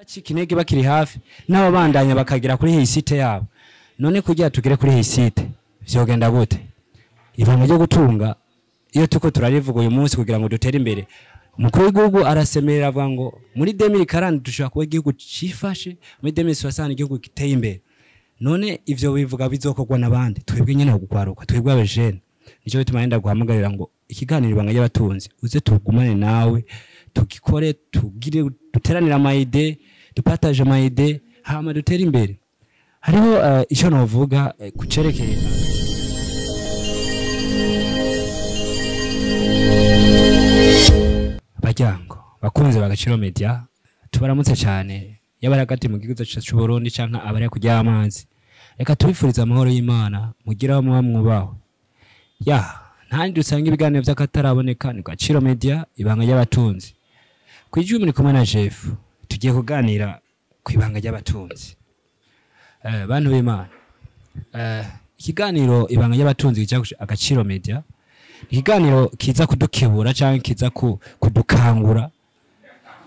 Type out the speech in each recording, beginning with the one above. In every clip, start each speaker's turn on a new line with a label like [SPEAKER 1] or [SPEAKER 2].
[SPEAKER 1] Bacika intege bakiri hafi n'ababandanya bakagera kuri réussite yabo. None kugira tugere kuri réussite vyogenda gute? Ibanga ryo gutunga iyo tuko turarivuga uyu munsi kugira ngo dutere imbere, umukuru w'igihugu arasemerera avuga ngo muri 2040 dushobora kuba igihugu cifashe, muri 2060 igihugu giteye imbere. None ivyo bivuga bizokorwa n'abandi? Twebwe nyene kugwaruka, twebwe abajene. Nico bituma yenda guhamagarira ngo ikiganiro Ibanga ry'Abatunzi uze tugumane nawe, tugikore, tugire, duteranire ama idées, dupartage ama idées, hama dutere imbere. Hariho ico novuga kucerekeye baryango bakunze bagaciro media. Tubaramutse cyane, yaba ari hagati mu gihugu cyacu Burundi canke abari kujya amazi. Reka tubifurize amahoro y'Imana, mugira aho muba mwubaho. Ya ntandi usanga ibiganiro by'akataraboneka ni Gaciro Media, Ibanga ry'Abatunzi. Kwijwi muri kumwe na Jeff, tugiye kuganira ku ibanga ry'abatunzi. Bantu b'Imana, ikiganiro Ibanga ry'Abatunzi kijya Agaciro Media, ikiganiro kiza kudukebura cyangwa kiza kudukangura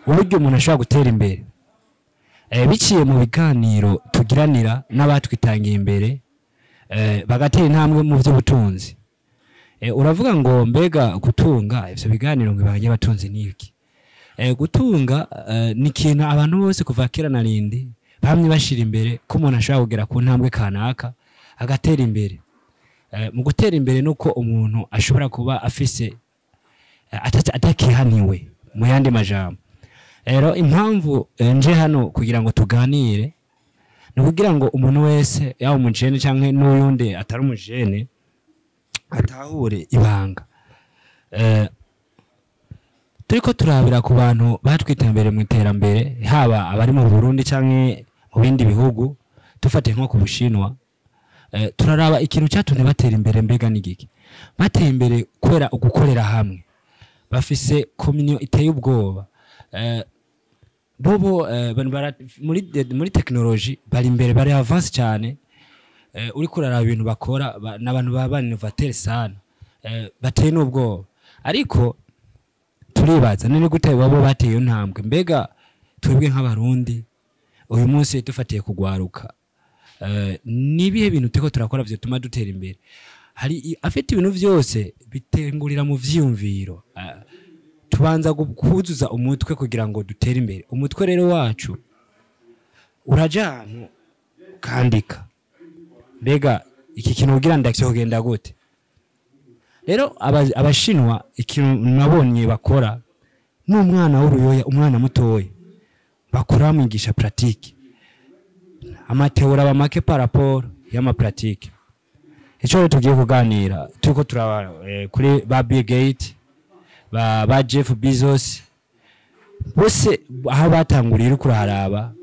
[SPEAKER 1] uburyo umuntu ashobora gutera imbere biciye mu biganiro tugiranira n'abatwitangiye imbere, bagatera intambwe mu by'ubutunzi. Uravuga ngo mbega gutunga, ivyo biganiro ngo Ibanga ry'Abatunzi ni iki? Gutunga ni ikintu abantu bose kuva kera na rindi bamwe bashira imbere, ko umuntu ashobora kugera ku ntambwe kanaka agatera imbere. Mu gutera imbere nuko umuntu ashobora kuba afise atakihaniwe mu yandi majambo. Rero impamvu nje hano kugira ngo tuganire ni ukugira ngo umuntu wese, yaba umujene canke n'uyundi atari umujene, atahure ibanga. Turiko turabira ku bantu batwita imbere mu iterambere, haba abari mu Burundi canke mu bindi bihugu, dufate nko ku Bushinwa, turaraba ikintu cyatumye batera imbere. Mbega ni giki? Bateye imbere kubera ugukorera hamwe, bafise communion iteye ubwoba. Bobo muri technologie bari imbere, bari avancé cyane. Uriko uraraba ibintu bakora, n'abantu baba innovateur sana, bateye n'ubwoba. Ariko turibaza, none gute babo bateye iyo ntambwe? Mbega twebwe nk'Abarundi uyu munsi, dufatiye kugwaruka, nibihe bintu turiko turakora vyotuma dutera imbere? Hari afite ibintu vyose bitengurira mu vyiyumviro. Tubanza kuzuza umutwe kugira ngo dutere imbere. Umutwe rero wacu uraja ahantu ukandika, mbega iki kintu kugira ndacyogenda gute? Rero Abashinwa ikintu nabonye bakora, n'umwana w'uruyoya, umwana mutoya, bakora bamwigisha pratique. Ama théorie aba make par rapport y'ama pratique. Ico rero tugiye kuganira, turiko turaba kuri ba Bill Gates, ba Jeff Bezos, bose aho batanguriye, uriko uraharaba,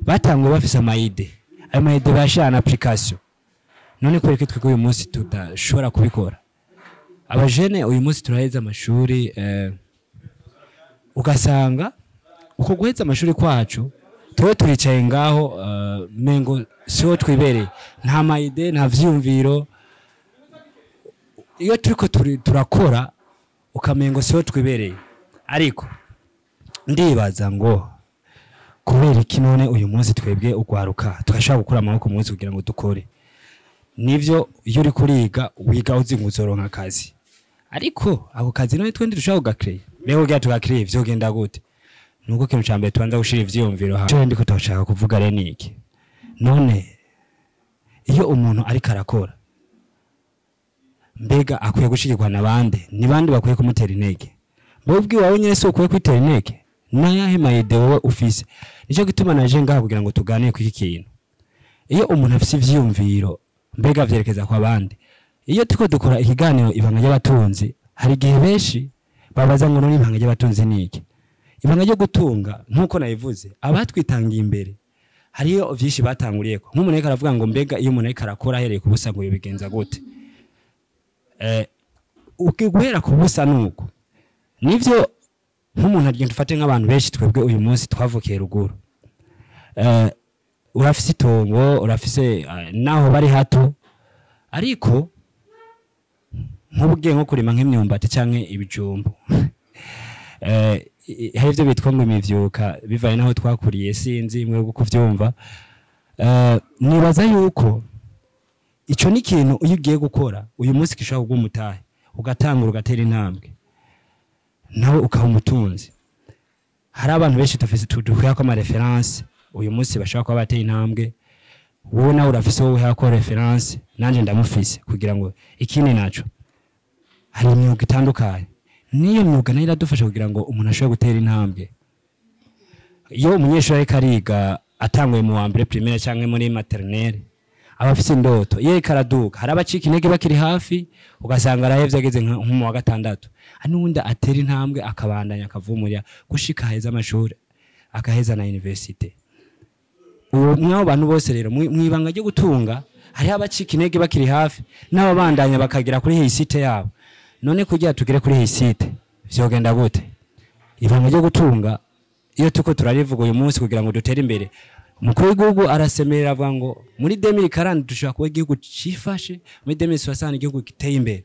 [SPEAKER 1] batanguye bafise ama idées. Ayo ma idées bayashira en application. None kubera ko twebwe uyu munsi tudashobora kubikora? Abajene uyu munsi turaheza amashuri, ugasanga uko guheza amashuri kwacu tuwe turicaye ngaho, mengo siho twibereye, nta ma idées, nta vyiyumviro. Iyo turiko turakora ukamengo siho twibereye. Ariko ndibaza ngo kubera iki none uyu munsi twebwe ugwaruka twashobora gukura amaboko mu munsi kugira ngo dukore? Nivyo, iyo uri kuriga, wiga uzi ngo uzoronka akazi, ariko ako kazi none twe ntidushobora kugakereya? Mbega kugira tugakereye vyogenda gute? Nuko ikintu ca mbere tubanza gushira ivyiyumviro hamwe. Ico ndiko turashaka kuvuga rero ni iki: none iyo umuntu ariko arakora, mbega akwiye gushigikwa na bande? Ni bande bakwiye kumutera intege? Mbega ubwiwawe nyene si ukwiye kwitera intege? Nayahe ma idées wowe ufise? Nico gituma naje ngaha kugira ngo tuganire kw'iki kintu. Iyo umuntu afise ivyiyumviro, mbega vyerekeza kwa bande? Iyo turiko dukora ikiganiro Ibanga ry'Abatunzi, hari igihe benshi babaza ngo none ibanga ry'abatunzi ni iki? Ibanga ryo gutunga, nk'uko nabivuze, abatwitangiye imbere hariyo vyinshi batanguriyeko. Nk'umuntu ariko aravuga ngo mbega iyo umuntu ariko arakora ahereye ku busa, ngo yobigenza gute? Guhera ku busa nuko nivyo, nk'umuntu agenda, ufate nk'abantu benshi twebwe uyu munsi twavukiye ruguru, urafise itongo, urafise naho bari hato, ariko nk'ubu ugiye nko kurima nk'imyumbati canke ibijumbu. Hari ivyo bitwa ngo imivyuka, bivaye naho twakuriye, sinzi mwe kuvyumva. Nibaza yuko ico ni ikintu iyo ugiye gukora uyu munsi gishobora kuguha umutahe, ugatangura, ugatera intambwe, nawe ukaba umutunzi. Hari abantu benshi dufise duhuyako ama références uyu munsi bashobora kuba bateye intambwe. Wowe nawe urafise wowe uhako référence, nanje ndamufise. Kugira ngo ikindi naco, hari imyuga itandukanye, n'iyo myuga nayo iradufasha kugira ngo umuntu ashobore gutera intambwe. Iyo umunyeshuri ariko ariga, atanguye mu wa mbere primaire cyangwa muri maternelle, aba afise indoto. Iyo ariko araduka, hari abacika intege bakiri hafi, ugasanga arahevye ageze nko mu wa gatandatu. Hari n'uwundi atera intambwe, akabandanya, akavumurira gushika aheza amashuri, akaheza na université. Uwo mw'abo bantu bose rero, mw'ibanga ryo gutunga, hariho abacika intege bakiri hafi n'ababandanya bakagera kuri réussite yabo. None kugira tugere kuri réussite vyogenda gute? Ibanga ryo gutunga iyo tuko turarivuga uyu munsi kugira ngo dutere imbere, umukuru w'igihugu arasemerera avuga ngo muri 2040 dushobora kuba igihugu cifashe, muri 2060 igihugu giteye imbere.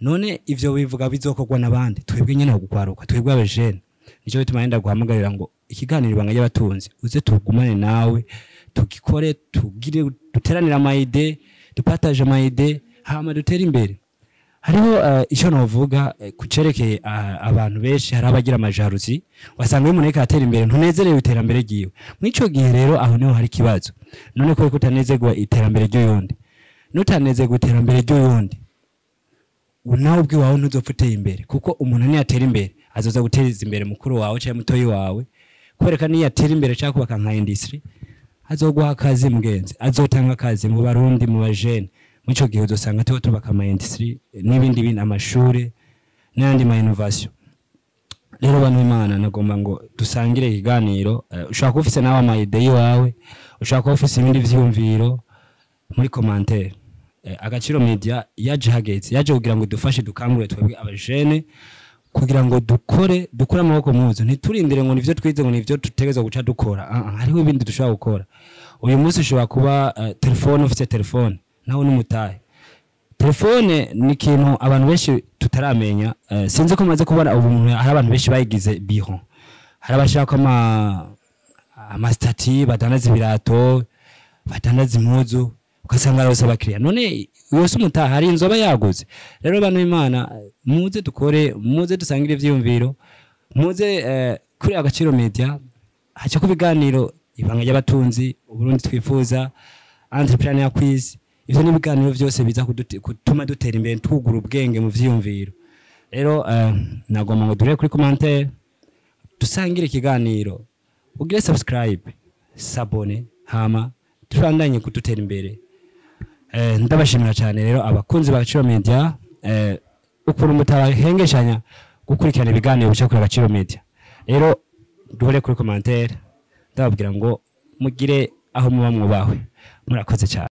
[SPEAKER 1] None ivyo bivuga bizokorwa n'abandi? Twebwe nyene gukwaruka, twebwe abajene. Nico bituma yenda guhamagarira ngo ikiganiro Ibanga ry'Abatunzi uze tugumane nawe, tugikore, tugire, duteranire ama idées, dupartage ama idées, hama dutere imbere. Hariho icyo novuga kucerekeye abantu benshi. Hari abagira ama jalousie, wasanga iyo umuntu ariko aratera imbere, ntunezerewe iterambere ryiwe. Muri ico gihe rero, aho niho hari ikibazo. None ko utanezerwa iterambere ry'uyundi, nutanezerwa iterambere ry'uyundi, nawe ubwiwawe ntuzopfa uteye imbere, kuko umuntu niyatera imbere azoza guteza imbere mukuru wawe cyangwa mutoyi wawe. Kwereka niyatera imbere cyangwa kubaka nka industry, azoguha akazi mugenzi, azotanga akazi mu Barundi, mu bajene. Muri ico gihe uzosanga tuba tubaka ama industry n'ibindi bintu, amashure n'ayandi ma innovation. Rero bantu Imana, nagomba ngo dusangire ikiganiro. Ushobora kuba ufise nawe ama idées iwawe, ushobora kuba ufise ibindi vyiyumviro muri commentaire. Agaciro Media yaje hageze, yaje kugira ngo dufashe, dukangure twebwe abajene kugira ngo dukore amaboko muzo, ntiturindire ngo nivyo twize, ngo nivyo dutegerezwa guca dukora. Ah, ah, hariho ibindi dushobora gukora uyu munsi. Ushobora kuba telefone, ufite telefone, nawe n'umutahe. Telefone ni ikintu abantu benshi tutaramenya. Sinzi ko maze kubona ubu hari abantu benshi bayigize biro, hari abashaka ama statuts, badandaza ibirato, badandaza impuzu, ugasanga arose abakiriya. None yose umutaha, hari inzu aba yaguze. Rero bantu Imana, muze dukore, muze dusangire ivyiyumviro, muze kuri Agaciro Media haca ku biganiro Ibanga ry'Abatunzi, Uburundi Twifuza, Entrepreneur Quiz. Ivyo ni ibiganiro vyose biza gutuma dutera imbere, twugura ubwenge mu vyiyumviro. Rero nagomba ngo dure kuri commentaire, dusangire ikiganiro, ugire subscribe, s'abonner, hama tubandanye kudutera imbere. Ndabashimira cyane rero abakunzi ba Agaciro Media, ukuntu mutabahengeshanya gukurikirana ibiganiro bica kuri Agaciro Media. Rero duhore kuri commentaire, ndababwira ngo mugire aho muba mwubahwe. Murakoze cyane.